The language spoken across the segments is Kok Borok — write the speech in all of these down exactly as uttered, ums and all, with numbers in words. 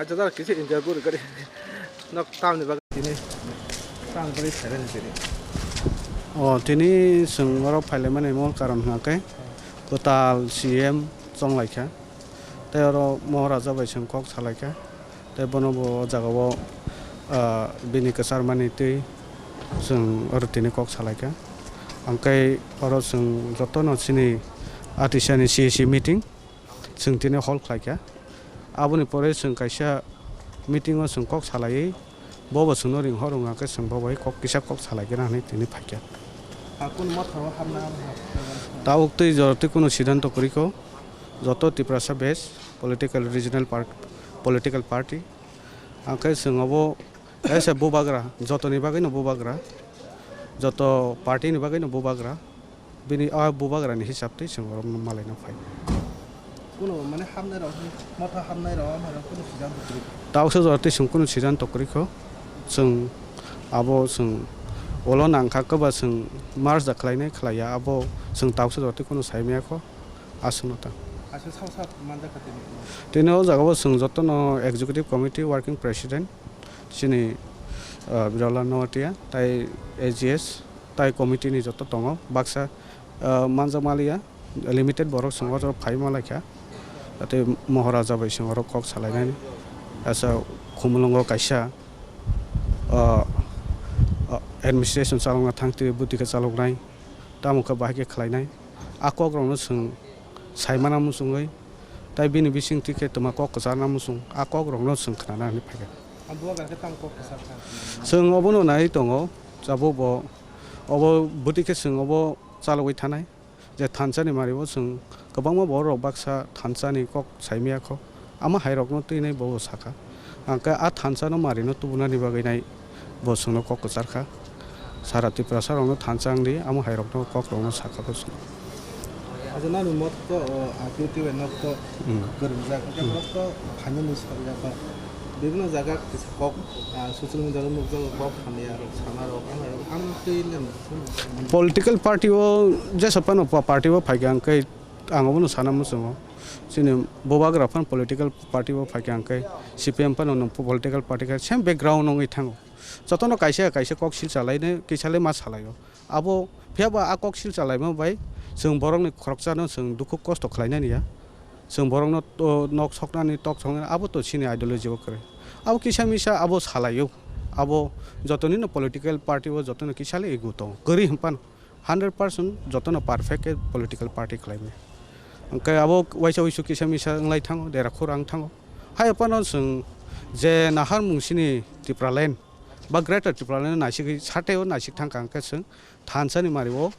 Acha, dara kisi interview rwgari. Nok tamni bagwi tini. Tang bagwi phairani tini. O, tini chwng oro phailaimani mol karon hwnkha khe kwtal C M chonglaikha. Tei oro Moharaja bai chwng kok salaikha. Tei bono bo o jagao, ah, bini kwcharmani twi chwng oro tini kok salaikha. Hwnkhe oro chwng jotono chini atisani C A C meeting. Chwng tini hol khlaikha. Aboni pore chwng kaisa meeting o chwng kok salaiwi, bobo chwngno ring hor wngkha khe chwng bo bai kok kisa kok salaigwna hwnwi tini phaikha. Tabuk twi jora twi kunu siddhanto kwrwikho, joto Tiprasa base political regional part-, political party. Hwnkhe chwng obo kaisa bubagra, jotoni bagwino bubagra, joto party ni bagwino bubagra. Bini a bubagrani hisab twi chwng oro malaina phai. Kuno mane hamnai rok, motha hamnai rok, hamnai rok kuno siddhanto kwrwi. Tauksa jora twi chwng kuno siddhanto kwrwi kho. Chwng abo chwng ulo nangkha kwba chwng march da khlainai khlaiya abo chwng tauksa jora twi kuno saimaya kho. Aswkno ta. Aswk sao sao manjak kha tini. Tini o jagao chwng jotono executive committee working president chini, ah, Birala Noatia tai A G S tai committee ni joto tongo baksa, ah, manjak maliya limited borok chwng o phai malaikha tei Moharaja bai chwng oro kok salainani asa khumulwngo kaisa, ah, ah, administration chalokna thang twi bwtwi khe chaloknai tamo khe bahai khe khlainai a kok rokno chwng saimana muchungwi tai bini bising twi khe twma kok kwcharna muchung a kok rokno chwng khnana hinwi phaikha. Ang bubagra khe tamo kok kwchar kha. Chwng obono nai tongo, tabuk bo obo bwtwi khe chwng obo chalogwi thanai, je thansa ni mari o chwng kwbangma borok rok baksa thansa ni kok saimaya kho, ama hai rok no twi nai bo sakha, ang khe a thansa no mari no tubuna ni bagwi nai bo chwng no kok kwchar kha. Sara Tiprasa rokno thansa wng di, amo hai rokno kok rokno sakha bo chwng. Acha nani mot to, o, R P F T bai nok to Hmm. kwrwngjak, hwnkhe Hmm. nok to phainani sarjak ba. Bibino jaga kisa kok, ah, social media o nukjago kok hamya rok, sana rok, ano rok, ano twi le. Political party o jesa phano pa-, party o phaikha hwnkhe ang obono sana muchungo. Chini bubagra phano political party o phaikha hwnkhe C P M phano nung political party khe same background wngwi thango. Jotono kaisa kaisa kok sil chalainai, kisa le ma salaio. Abo phiya ba a kok sil chalaima bai chwng borokni khoroksano chwng dukhu kosto khlainani ya. Chwng borokno to nok soknani, tok soknani, abo to chini ideology o kwrwi. Abo kisa misa abo salaio. Abo jotonino political party o jotono kisa le ego tongo. Kwrwi hwnphano hundred percent jotono perfect khe political party khlaimani. Hwnkhe abo waisa wuisu kisa misa wnglai thango, dera khura wng thango. Hai phano chwng je naharmung chini Tipraland ba Greater Tipraland no naisigwi sateo naisik thangkha hwnkhe chwng thansani mario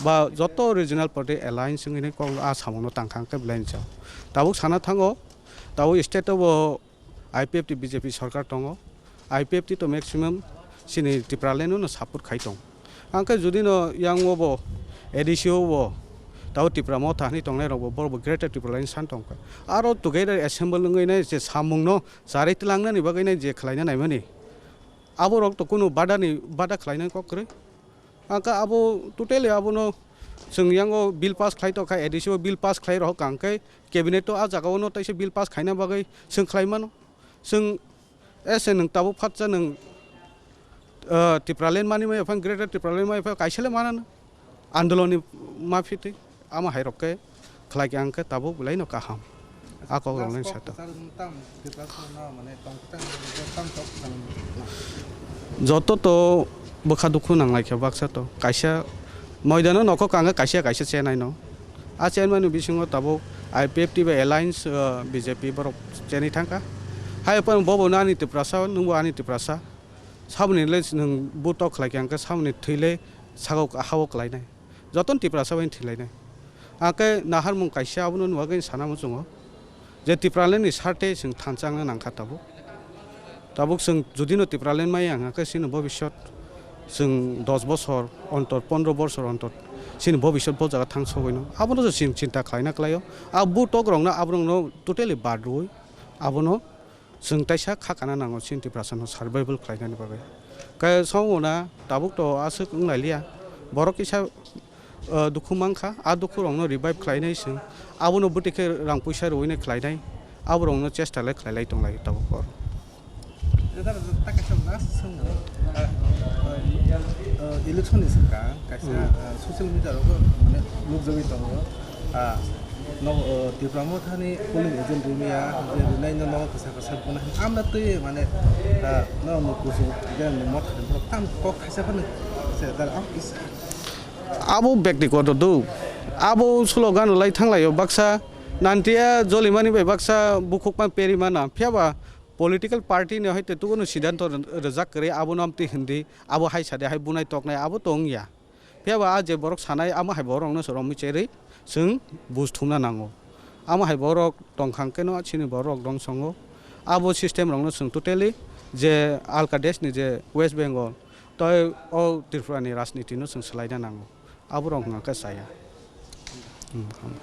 ba joto regional party alliance wngwi kok a samungno tangkha hwnkhe belai ni chao. Tabuk sana thango, tabuk state o bo I P F T B J P sorkar tongo, I P F T to maximum chini Tipraland no support khai tong. Hwnkhe jodi no yang o bo A D C o bo tabuk Tipra Motha hinwi tongnai rok bo borok bo Greater Tipraland san tongkha. Aro together assemble wngwi nai je samungno charwi tlangnani bagwi nai je khlaina naimani. Aborok to kunu badani, bada khlainani kok kwrwi. Ang kha abo totally abono chwng yango bill pass khlai tongkha, A D C o bill pass khlai rohorkha, ang khe cabinet o a jagao no taisa bill pass khaina bagwi chwng khlai mano. Chwng ese nwng tabuk phatsa nwng, ah, Tipraland mani maya phano, Greater Tipraland maya phano kaisa le manano. Andolonni maphi twi. Amo hai rok khe khlai khe ang khe tabuk belai no kaham. A kok rok nang sa ta. Joto to bwkha dukhu nang lai kha baksa to. Kaisa moidano nokho kang khe kaisa kaisa chenai no. A chenmani bisingo tabuk I P F T bai alliance, uh, B J P borok chenwi thang kha. Hai phano bobo no ani Tiprasa, nwngbo ani Tiprasa. Saboni le nwng butok khlai khe ang khe saboni thwi le sakao hao kwlainai. Jotono Tiprasa bai thwilainai. Hakhe naharmung kaisa abono nuwagwi sana muchungo je Tipraland ni sarte chwng thansa wngna nangkha tabuk. Tabuk chwng judino Tipraland maya wngkha khe chini bobisot chwng dos bosor ontor, pondro bosor ontor chini bobisot bo jaga thang sogwino. Abono chwng chinta khlaina kwlaio. A butok rokno aborokno totally bad rwui abono Chwng taisa kha kana nango chini Tiprasa no survival khlainani bagwi. Khe songmona tabuk to aswk wng lai liya. Borok kisa, uh, dukhu mankha, a dukhu rokno revive khlainai chwng. Abono bwtwi khe rang puisa rwui nai khlainai. Aborokno chesta lai khlai lai tong lai tabuk oro. Election ni swkang kaisa social media rogo mane nukjagwi tongo. Ah, no, ah, Tipra Mothani polling agent rwmaya, je rwnaino nogo kwsa kwsa buna hin amda twi mane, ah, no, no kusu, je no Mothani borok tam kok khaisa phano se dal am kisa. Abo bekti kotor do. Abo slogan lai thanglaio baksa nantiya jolimani bai baksa bukhukma perimana. Phiyaba political party ni hoite tubuno siddhanto rwjak kwrwi abono amtwi hindi abo hai sade hai bunai toknai abo tongya. Phiyaba a je borok sanai, amo hai borokno se romwi cherwi chwng buj thumna nango. Amo hai borok tongkha hwnkhe no chini borok dong songo. Abo system rokno chwng totally je alka desh ni je West Bengal, tei o Tripura ni rajniti no chwng swlaina nango. Abo rok hwnkha khe chaya. Hmm, ham.